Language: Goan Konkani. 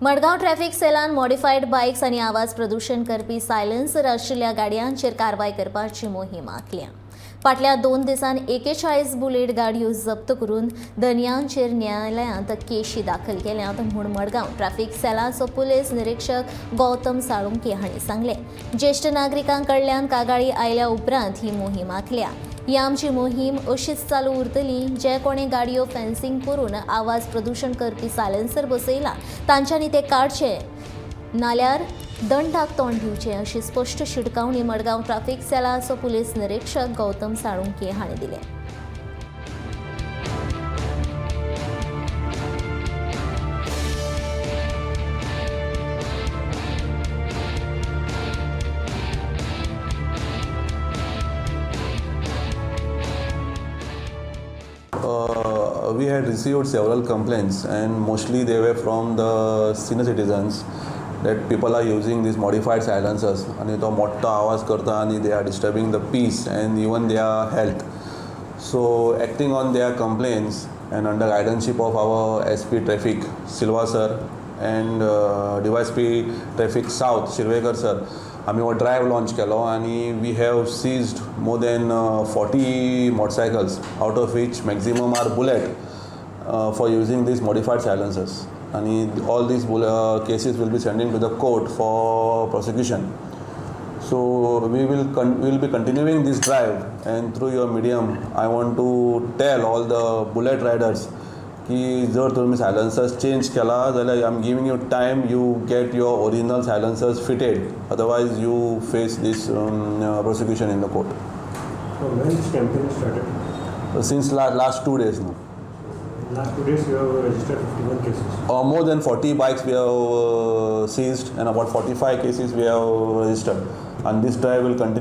मडगांव ट्रॅफिक सेलान मॉडिफायड बायक्स आनी आवाज प्रदूशण करपी सायलन्सर आशिल्ल्या गाडयांचेर कारवाय करपाची मोहीम आंखल्या. फाटल्या 2 दिसांत 41 बुलेट गाडयो जप्त करून धनयांचेर न्यायालयांत केशी दाखल केल्यात म्हूण मडगांव ट्रॅफिक सेलाचो पुलीस निरीक्षक गौतम साळुंके हांणी सांगलें. ज्येश्ठ नागरिकां कडल्यान कागाळी आयल्या उपरांत ही मोहीम आंखल्या. ही आमची मोहीम अशीच चालू उरतली. जे कोणे गाडयो फेन्सिंग करून आवाज प्रदूशण करपी सायलेन्सर बसयला तांच्यांनी ते काडचे, नाल्यार दंडाक तोंड दिवचें अशी स्पश्ट शिटकावणी मडगांव ट्राफिक सेलाचो पुलीस निरीक्षक गौतम साळुंके हांणी दिल्या. We had received several complaints, and mostly they were from the senior citizens that people are using these modified silencers आणि तो मोठो आवाज करता आणि they are disturbing the peace and even their health. So acting on their complaints and under guidanceship of our SP Traffic Silva sir and DySP Traffic South Shirvekar sir, आमी हो ड्रायव्ह लॉन्च केलो आनी we have seized more than 40 motorcycles, out of which maximum are Bullet, for using these modified silencers. आनी all these cases will be sending to the court for prosecution. So we will be continuing this drive, and through your medium I want to tell all the Bullet riders की जर तुमी सायलन्सर्स चेंज केला जाल्यार I am giving you time, you get your original silencers fitted, otherwise you face this prosecution in the court. So when this campaign started? Since last 2 days now. Last 2 days you have registered 51 cases. More than 40 bikes we have seized and about 45 cases we have registered, and this drive will continue.